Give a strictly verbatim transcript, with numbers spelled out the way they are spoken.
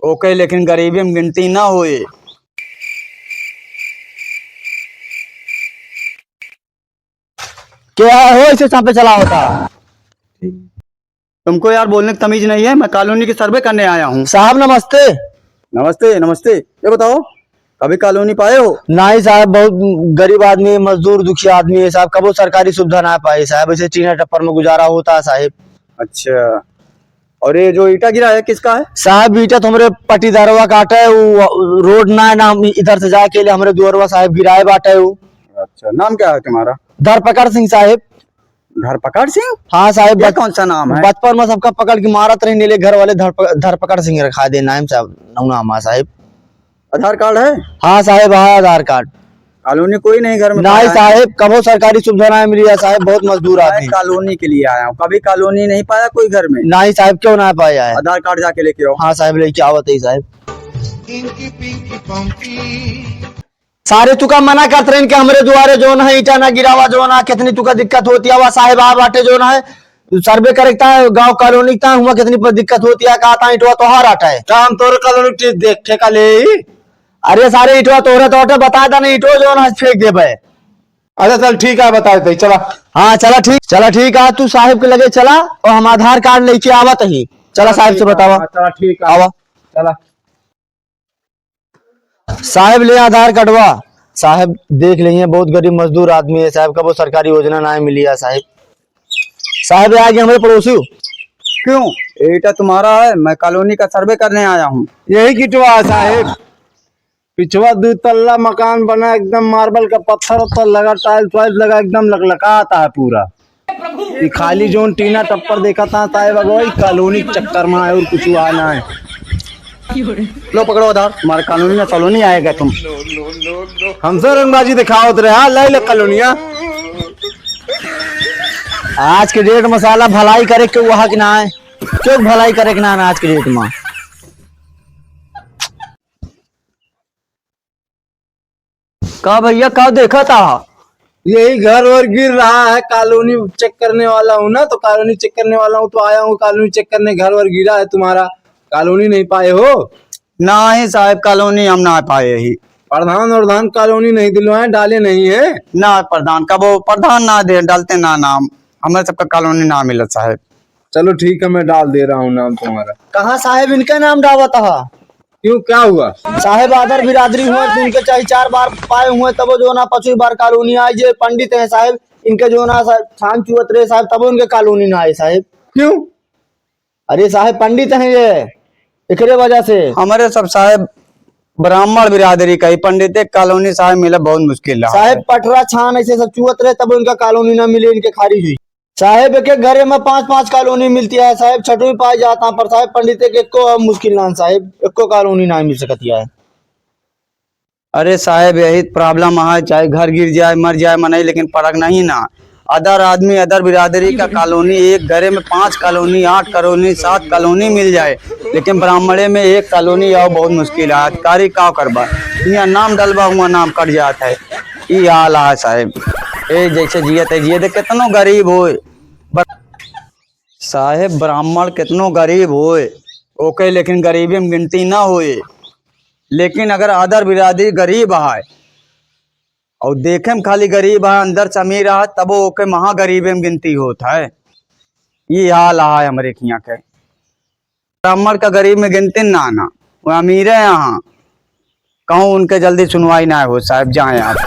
ओके, लेकिन गरीबी में गिनती ना होए। क्या हो, ऐसे सांपे चला होता? तुमको यार बोलने की तमीज नहीं है, मैं कॉलोनी की सर्वे करने आया हूँ। साहब नमस्ते। नमस्ते, नमस्ते। ये बताओ, कभी कॉलोनी पाए हो? नहीं साहब, बहुत गरीब आदमी है, मजदूर दुखिया आदमी है साहब, कबो सरकारी सुविधा ना पाए साहब, ऐसे टीना टप्पर में गुजारा होता है साहब। अच्छा, और ये जो ईंटा गिरा है, किसका है? साहब, ईंटा तो हमरे पट्टीदारवा काटे, वो रोड ना है ना, हम इधर से जाए के लिए हमरे दुअरवा साहब गिराए बाटे वो। अच्छा, नाम क्या है तुम्हारा? धरपकड़ सिंह साहब। धरपकड़ सिंह? हाँ साहब, ये बच-, कौन सा नाम है? बचपन में सबका पकड़ के मारत रही, नीले घर वाले धरप-, धरपकड़ सिंह रखा दे नाम साहब, नौ नाम है साहब। आधार कार्ड है? हाँ साहब, है आधार कार्ड। कॉलोनी कोई नहीं घर में नहीं पाया है? साहब, कबो सरकारी सुविधा नहीं मिली है साहब, बहुत मजदूर मैं आदमी। कॉलोनी के लिए आया हूँ, कभी कॉलोनी नहीं पाया कोई घर में? नहीं साहब, क्यों ना पाया है? आधार कार्ड जाके लेके आओ। हाँ साहब, लेके आवत ही साहब। सारे तुका मना करत रहन कि हमरे दुआरे जौन है ईंटा ना गिरावा, जौन है कितनी तुका दिक्कत होती है, वह साहेब आ बाटे जौन है सर्वे करे ता गाँव कॉलोनी ता हुआ कितनी पर दिक्कत होती है, कहा ता ईंटवा तोहार आटा है। काम तोरे कॉलोनी टे-, देख ठेका ले ही। अरे सारे ईंटवा तोहरे तो आटे, बता दा ना ईंटवा जौन है फेंक देबे। अच्छा चल ठीक है, बता देते, चला। हाँ चला ठीक, चला ठीक है, तू साहेब के लगे चला और हम आधार कार्ड लेके आवत ही। चला चला साहेब से ठीक है, बतावा। हाँ, चला ठीक है। आवा। चला। साहेब ले आधार कार्डवा। साहेब देख लेइए, बहुत गरीब मजदूर आदमी है साहेब, कबो सरकारी योजना ना मिली है साहेब। साहेब ये आगे हमरे पड़ोसी हो। क्यों? ईंटा तुम्हारा है, मैं कॉलोनी का सर्वे करने आया हूँ। यही ईंटवा है साहेब, पिछवा दो तल्ला मकान बना, एकदम मार्बल का पत्थर उत्थर लगा, टाइल्स वाइल्स लगा, एकदम लकलकाता है पूरा। ये खाली जौन टीना टप्पर देखा था साहेब, अगो ई कॉलोनी के चक्कर में है और कुछ हुआ ना है। लो पकड़ो आधार, तुम्हारे कॉलोनी में सलोनी आएगा तुम। हमसे रंगबाजी दिखावत रहे, हाँ, ले ले कॉलोनिया। आज के डेट में साला भलाई करे के वहा के ना है, क्यों भलाई करे के ना है आज के डेट में। का भैया, का देखा था? यही घर वर गिर रहा है, कॉलोनी चेक करने वाला हूँ ना, तो कॉलोनी चेक करने वाला हूँ, तो आया हूँ कॉलोनी चेक करने, घर वर गिरा है तुम्हारा, कॉलोनी नहीं पाए हो? नहीं साहेब, कॉलोनी हम ना पाए ही। प्रधान और धान कॉलोनी नहीं दिलवाए, डाले नहीं है? ना प्रधान, कबो प्रधान ना दे, डालते ना नाम, हमें सबका कॉलोनी ना मिलत साहेब। चलो ठीक है, मैं डाल दे रहा हूँ नाम तुम्हारा। कहाँ साहेब इनका नाम डावत हा? क्यों, क्या हुआ? साहेब आदर बिरादरी हुए, दिन के चाहे चार बार पाए हुए, तबो जो ना पाँचवीं बार कॉलोनी आए। जे पंडित हैं साहेब, इनके जो ना सा-, छान चुअत रहे साहेब, तबो इनके कॉलोनी ना आए साहेब। क्यों? अरे साहेब पंडित हैं ये, एकरे वजह से। हमारे सब साहेब ब्राह्मण बिरादरी का ही पंडित है, कॉलोनी साहेब मिला बहुत मुश्किल रहा साहेब है। पटरा छान ऐसे सब चुअत रहे, तबो इनका कॉलोनी ना मिले, इनके खारिज हुई। साहेब, एक एक घरे में पाँच पाँच कॉलोनी मिलती है साहेब, छठवीं पाए जाता, पर साहेब, पंडित के एको अब मुश्किल ना साहेब, एको कॉलोनी ना मिल सकती है। अरे साहेब, यही problem है, चाहे घर गिर जाए, मर जाए मनई, लेकिन फर्क नहीं ना। अदर आदमी, अदर बिरादरी का कॉलोनी, एक घरे में पाँच कॉलोनी, आठ कॉलोनी, सात कॉलोनी मिल जाए, लेकिन ब्राह्मणे में एक कॉलोनी आओ बहुत मुश्किल है। अधिकारी का करबा, यहाँ नाम डलबा, हुआ नाम कट जात है। ई हाल है साहेब। ए, जैसे जियत है, जिए दे, कितनो गरीब होए, बर-, साहेब, ब्राह्मण कितनो गरीब होए, ओके लेकिन गरीबी में गिनती ना होए। लेकिन अगर आदर बिरादरी गरीब है और देखे में खाली गरीब है, अंदर से अमीर है, तबो ओके महागरीबे में गिनती होत है। ई हाल है हमरे खिया के। ब्राह्मण का गरीब में गिनती ना ना, वो अमीरे यहाँ। कहूँ उनके जल्दी सुनवाई ना हो साहेब, जाए आप।